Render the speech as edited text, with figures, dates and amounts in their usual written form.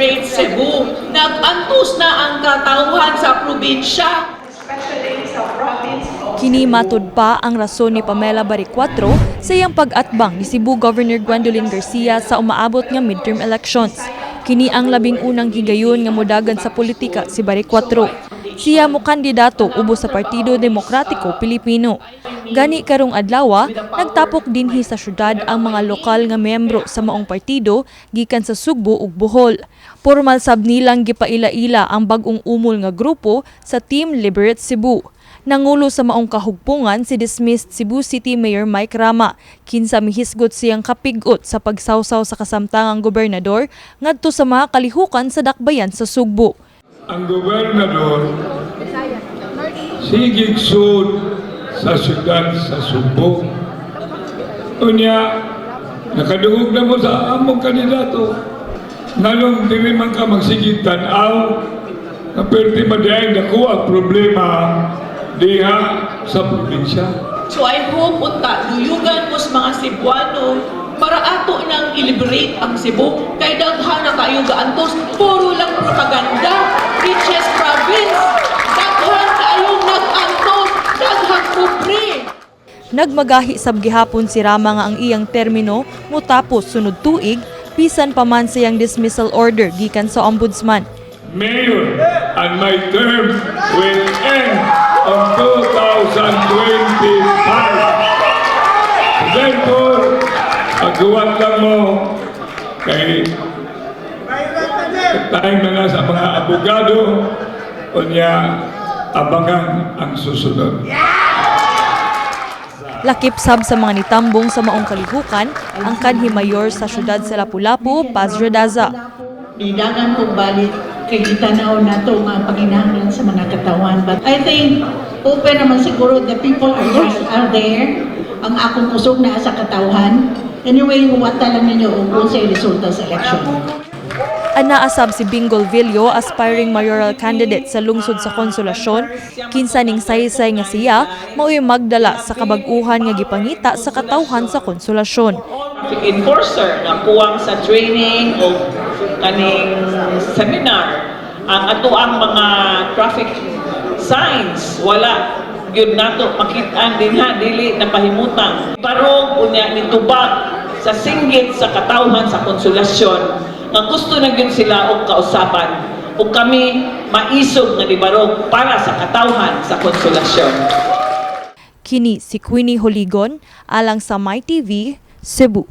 Liberate Cebu. Nag-antos na ang katauhan sa probinsya. Especially sa province of Kini Cebu. matud pa ang rason ni Pamela Baricuatro sa iyang pag-atbang ni Cebu Governor Gwendolyn Garcia sa umaabot nga midterm elections. Kini ang 11 higayon nga modagan sa politika si Baricuatro. Siya mo kandidato ubos sa Partido Demokratiko Pilipino. Gani karong adlaw, nagtapok dinhi sa syudad ang mga lokal nga miyembro sa maong partido gikan sa Sugbo ug Bohol. Formal sab nilang gipaila-ila ang bag-ong umol nga grupo sa Team Liberate Cebu. Nangulo sa maong kahugpungan si dismissed Cebu City Mayor Mike Rama, kinsa mihisgot siyang kapigot sa pagsawsaw sa kasamtangang gobernador ngadto sa mga kalihukan sa dakbayan sa Sugbo. Ang gobernador sigig sud sa syudad sa Sugbo. Unya, nakadungog na mo sa among kandidato. Nganong dili man ka magsigig tan-aw, na perti madayon dako ang problema diha sa probinsya. So I hope unta duyugan mo sa mga Cebuano para ato nang i-liberate ang Cebu kay daghan na kayo gaantos, puro lang propaganda. Richest province, daghan kaayong nag-antos, daghang pobre. Nagmagahi sab gihapon si Rama nga ang iyang termino mutapos sunod tuig, bisan pa man sa iyang dismissal order gikan sa ombudsman. Mayor, and my term will end on 2025. Therefore, paghuwat lang mo kay time na na sa mga abogado, unya abangan ang susunod. Lakip sab sa mga nitambong sa maong kalihukan ang kanhi mayor sa syudad sa Lapu-Lapu, Paz Radaza. Nidagan kong balik kay gitanaw nato nga panginahanglan sa mga katawan. But I think open naman siguro, the people are there. Ang akong kusog naa sa katawhan. Anyway, huwata lang ninyo og unsay resulta sa election. Anaa sab si Bingol Villo, aspiring mayoral candidate sa lungsod sa Consolacion, kinsa ning saysay nga siya mao'y magdala sa kabag-uhan nga gipangita sa katawhan sa Consolacion. Traffic enforcer nga kuwang sa training o kaning seminar. Ang ato ang mga traffic signs wala gyud nato makit-an dinha, dili na pahimutang barog. Unya nitubag sa singgit sa katawhan sa Konsolasyon nga gusto na gyud sila og kausaban, ug kami maisog nga nibarog para sa katawhan sa Konsolasyon. Kini si Queenie Holigon alang sa MyTV, Cebu.